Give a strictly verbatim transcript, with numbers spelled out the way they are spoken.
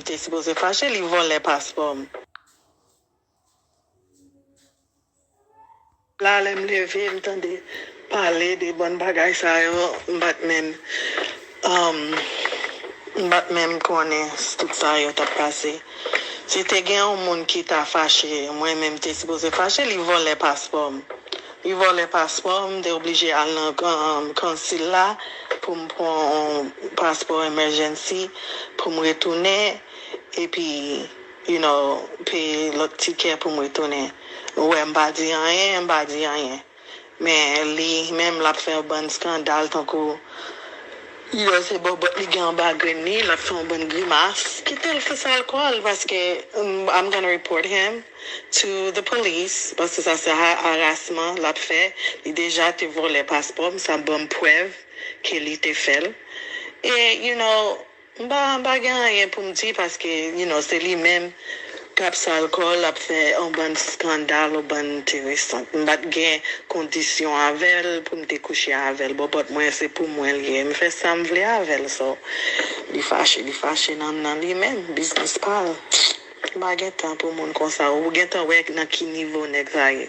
te sipoze fache, li vòlè paspò m. La, lè m leve, m tande pale de bann bagay sa yo, m pa t menm, um, m pa t menm konnen si tout sa yo t ap pase. Si te gen yon moun ki ta fache, mwen menm te sipoze fache, li vòlè paspò m. Li vòlè paspò m, m te oblije al nan kan-, kansil la pou m pran yon paspò emergency pou m retounen, epi, you know, peye lòt tikè pou m retounen. Ou wè, m pa di anyen, m pa di anyen. Men li menm, l ap fè yon bann eskandal tankou, you know, se bòbòt li gen anba grenn li, l ap fè yon bann grimas. Kite l fè sa l kò l, paske, um, I'm gonna report him to the police, paske sa se ha-, harasman l ap fè. Li deja te vòlè paspò m, sa ban m prèv ke li te fè l. E, you know, m pa, m pa gen anyen pou m di paske, you know, se li menm k ap sal kò l, ap fè yon bann eskandal, yon bann enteresan. M pa t gen kondisyon avè l pou m te kouche avè l. Bòbòt mwen, se pou mwen l ye. M fè sa m vle avè l, so, li fache, li fache nan, nan li menm, biznis pa l. M pa gen tan pou moun konsa. Ou gentan wè nan ki nivo nèg sa ye.